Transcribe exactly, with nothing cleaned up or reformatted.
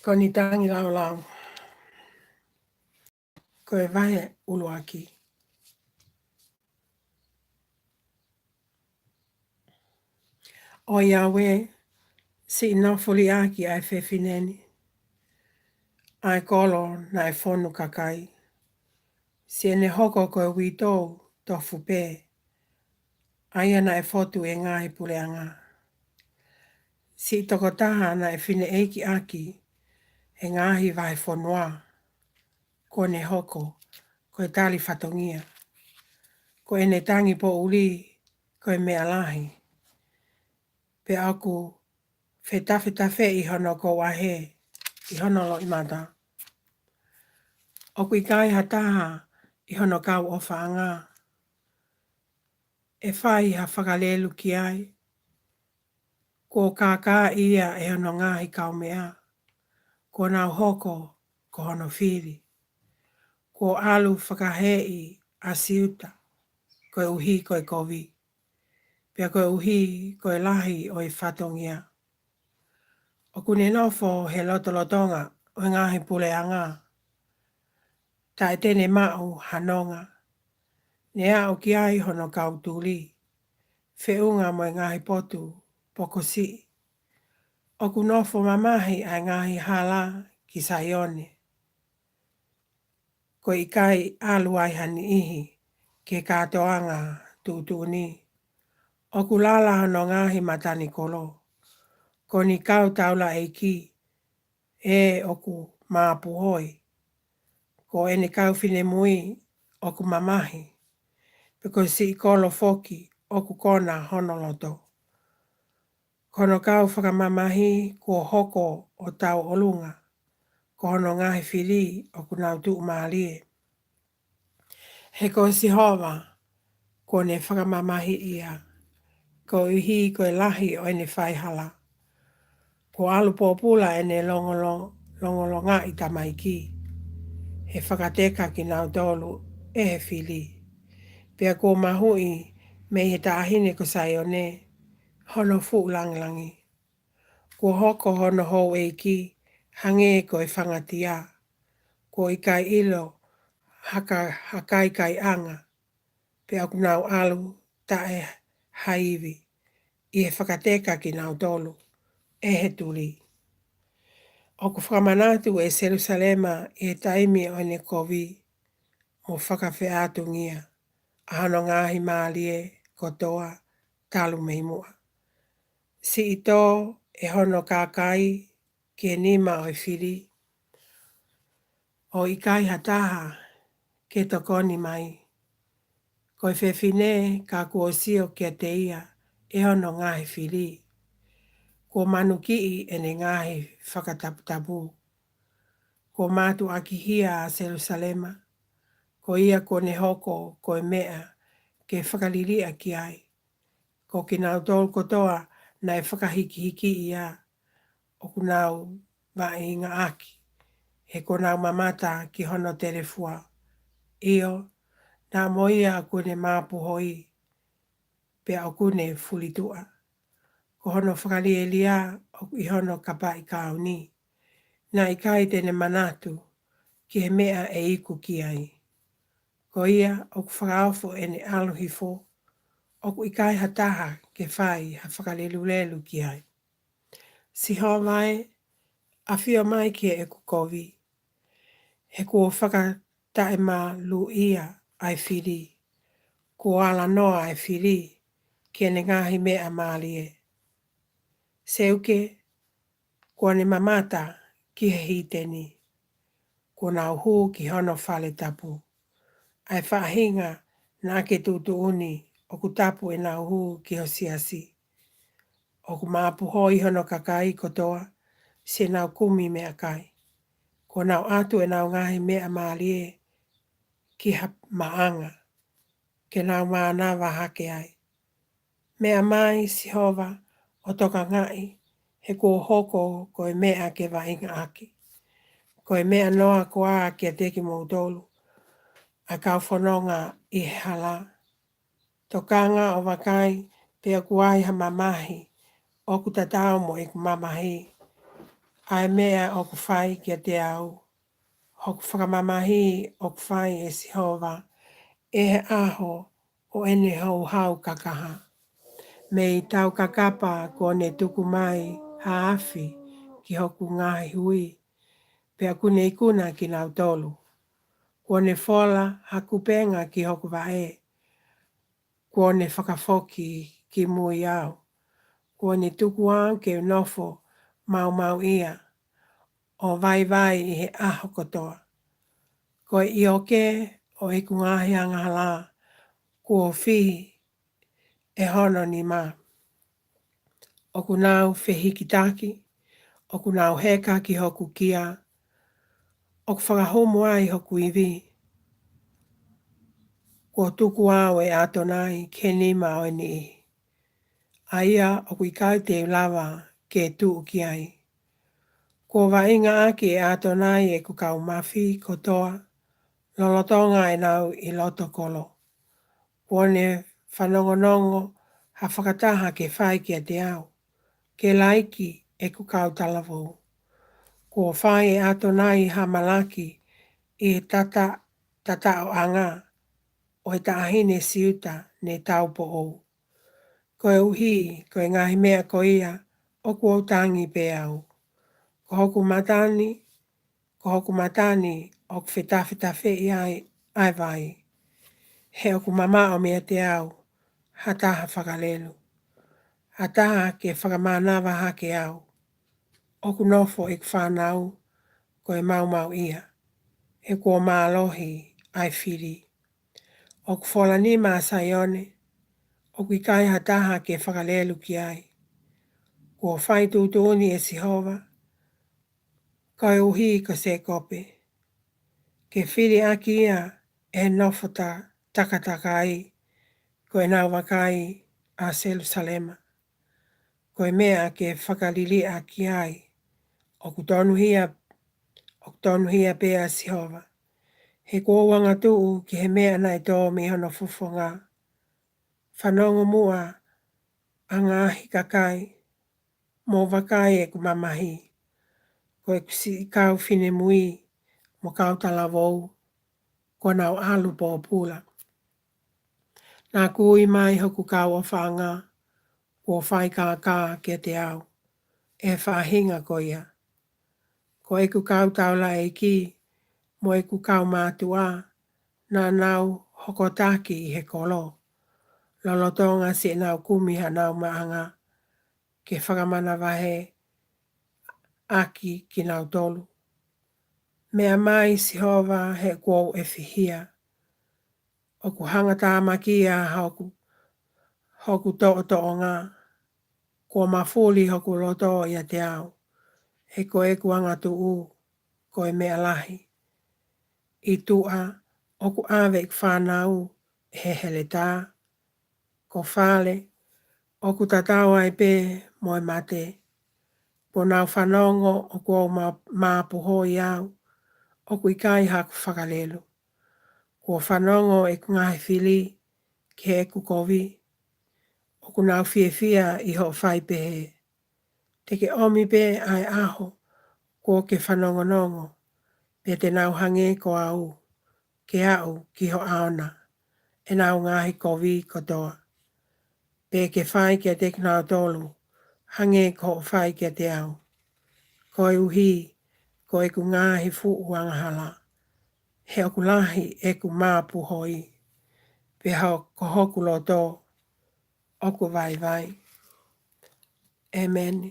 Ko ʻeni tangi laulau. Ko e vahe ʻuluaki. ʻOiauē, siʻi nofo liʻaki ʻa e fefine ni, ʻa e kolo naʻe fonu kakai, siʻene hoko ko e uitou tofu pē, ʻa ia naʻe fotu ʻi he ngaahi puleʻanga. Siʻi tokotaha naʻe fineʻeiki ʻaki e ngaahi vahefonua, kuo ne hoko ko e tali fatongia. Ko ʻene tangi poʻuli ko e meʻa lahi, pea ʻoku fetafetafeʻi hono kouʻahe ʻi hono loʻimata. ʻOku ʻikai ha taha ʻi hono kau ʻofaʻanga ʻe fai ha fakalelu ki ai. Kuo kākaaʻi ia ʻe hono ngaahi kaumeʻa, kuo nau hoko ko hono fili. Kuo ʻalu fakaheeʻi ʻa Siuta koeʻuhi ko e kovi, pea koeʻuhi ko e lahi ʻo e fatongia. ʻOku ne nofo he lotolotonga ʻo e ngaahi puleʻanga, taʻe te ne maʻu ha nonga. Ne aʻu ki ai hono kau tuli, feʻunga mo e ngaahi potu pokosiʻi. ʻOku nofo mamahi ʻa e ngaahi hala ki Saione, ko e ʻikai ʻalu ai ha niʻihi ki he kātoanga tuʻutuʻuni. ʻOku lala hono ngaahi matanikolo, ko ʻeni kau taulaʻeiki ē ʻoku māpuhoi. Ko ʻene kau finemui ʻoku mamahi, pea ko siʻi kolo foki ʻoku kona hono loto. Ko hono kau fakamamahi kuo hoko ʻo tauʻolunga, ko hono ngaahi fili ʻoku nau tuʻumālie. He ko Sihova kuo ne fakamamahiʻi ia, koeʻuhi ko e lahi ʻo ʻene faihala. Kuo ʻalu pōpula ʻene longolo-, longolongaʻi tamaiki, he fakateka kinautolu ʻe he fili. Pea kuo mahuʻi mei he taʻahine ko Saione hono fuʻu langilangi. Kuo hoko hono houʻeiki hangē ko e fangatia. Kuo ʻikai ʻilo ha ka-, ha kaikaiʻanga, pea ʻoku nau ʻalu taʻe ha ivi ʻi he fakateka kinautolu ʻe he tuli. ʻOku fakamanatu ʻe Selusalema ʻi he taimi ʻo ʻene kovi, mo fakafeʻātungia ʻa hono ngaahi mālie kotoa talu mei muʻa. Siʻi tō ʻe hono kakai ki he nima ʻo e fili, ʻo ʻikai ha taha ke tokoni mai. Ko e fefine ka kuo sio kiate ia ʻe hono ngaahi fili, kuo manukiʻi ʻene ngaahi fakataputapu. Kuo mātuʻaki hia ʻa Selusalema, ko ia kuo ne hoko ko e meʻa ke fakaliliʻa ki ai. Ko kinautolu kotoa naʻe fakahikihiki ia, ʻoku nau vaʻingaʻaki, he kuo nau mamata ki hono telefua. ʻIo, naʻa mo ia ʻoku ne māpuhoi, pea ʻoku ne fulituʻa. Ko hono fakalielia ʻoku ʻi hono kapaʻikauni, naʻe ʻikai te ne manatu ki he meʻa ʻe iku ki ai. Ko ia ʻoku fakaofo ʻene ʻalu hifo, ʻoku ʻikai ha taha ke fai ha fakalelulelu ki ai. Sihova ē, ʻafio mai ki heʻeku kovi. He kuo fakataʻemaluʻia ʻa e fili, kuo alanoa ʻa e fili ki heʻene ngaahi meʻa mālie. Seuke, kuo ne mamata ki he hiteni, kuo nau hū ki hono fale tapu. ʻA e faʻahinga naʻa ke tuʻutuʻuni ʻoku tapu ʻenau hū ki ho siasi. ʻOku māpuhoi hono kakai kotoa siʻenau kumi meʻakai. Kuo nau ʻatu ʻenau ngaahi meʻa mālie ki ha maʻanga, ke nau mānava hake ai. Meʻa mai Sihova ʻo tokangaʻi, he kuo hoko ko e meʻa ke vaʻingaʻaki. Ko e meʻa noa koā kiate kimoutolu, ʻa e kau fononga ʻi he hala? Tokanga ʻo vakai pe ʻoku ai ha mamahi ʻoku tatau mo ʻeku mamahi. ʻa e meʻa ʻoku fai kiate au, hoku fakamamahi ʻoku fai ʻe Sihova ʻi he ʻaho ʻo ʻene houhau kakaha. Mei taukakapa kuo ne tuku mai ha afi ki hoku ngaahi hui, pea kuo ne ikuna kinautolu. Kuo ne fola ha kupenga ki hoku vaʻe, kuo ne fakafoki kimui au. Kuo ne tuku au ke u nofo maumauʻia ʻo vaivai ʻi he ʻaho kotoa. Ko e ʻioke ʻo ʻeku ngaahi angahala kuo fihi ʻe hono nima. ʻOku nau fehikitaki, ʻoku nau heka ki hoku kia, ʻoku fakahumu ai hoku ivi. Kuo tuku au ʻe ʻAtonai ki he nima ʻo e niʻihi, ʻa ia ʻoku ʻikai te u lava ke tuʻu ki ai. Kuo vaʻinga ʻaki ʻe ʻAtonai ʻeku kau mafi kotoa, lolotonga ʻenau ʻi loto kolo. Kuo ne fanongonongo ha fakataha ke fai kiate au, ke laiki ʻeku kau talavou. Kuo fai ʻe ʻAtonai ha malaki ʻi he tata, tataʻoʻanga ʻo e taʻahine Siuta ne taupoʻou. Koeʻuhi ko e ngaahi meʻa ko ia ʻoku ou tangi pē au. Ko hoku mata ni, ko hoku mata ni ʻoku fetafetafeʻi ai ʻa e vai. He ʻoku mamaʻo meiate au ha taha fakalelu, ha taha ke fakamānava hake au. ʻOku nofo ʻeku fānau ko e maumauʻia, he kuo mālohi ʻa e fili. ʻOku fola nima ʻa Saione, ʻoku ʻikai ha taha ke fakalelu ki ai. Kuo fai tuʻutuʻuni ʻe Sihova, koeʻuhi ko Sēkope, ke fili ʻaki ia ʻe he nofo ta, takatakai, ko ʻenau vakai ʻa Selusalema. Ko e meʻa ke fakaliliʻa ki ai, ʻoku tonuhia, ʻoku tonuhia pē ʻa Sihova. He kuo u angatuʻu ki he meʻa naʻe tō mei hono fofonga. Fanongo muʻa, ʻa ngaahi kakai, mou vakai ʻeku mamahi. Ko ʻeku siʻi kau finemui mo kau talavou, kuo nau ʻalu pōpula. Naʻa ku ui mai hoku kau ʻofaʻanga, kuo fai kākā kiate au ʻe he faʻahinga ko ia. Ko ʻeku kau taulaʻeiki mo ʻeku kau mātuʻa, naʻa nau hokotaki ʻi he kolo, lolotonga siʻenau kumi hanau maʻanga ke fakamanavahē ʻaki kinautolu. Meʻa mai Sihova, he kuo u ʻefihia. ʻOku hangatamakia hoku, hoku toʻotoʻonga. Kuo mafuli hoku loto ʻiate au, he ko ʻeku angatuʻu ko e meʻa lahi. ʻI tuʻa ʻoku ʻave ʻeku fānau ʻe he heletā. Ko fale ʻoku tatau ai pē mo e mate. Kuo nau fanongo ʻoku ou mā, māpuhoi au, ʻoku ʻikai haku fakalelu. Kuo fanongo ʻeku ngaahi fili ki heʻeku kovi, ʻoku nau fiefia ʻi hoʻo fai pehē. Te ke ʻomi pē ʻa e ʻaho kuo ke fanongonongo, pea te nau hangē ko au, ke aʻu ki ho ʻaona ʻenau ngaahi kovi kotoa. Pea ke fai kiate kinautolu hangē ko hoʻo fai kiate au. Koeʻuhi ko ʻeku ngaahi fuʻu angahala, he ʻoku lahi ʻeku māpuhoi, pea ho, ko hoku loto ʻoku vaivai. ʻEmeni.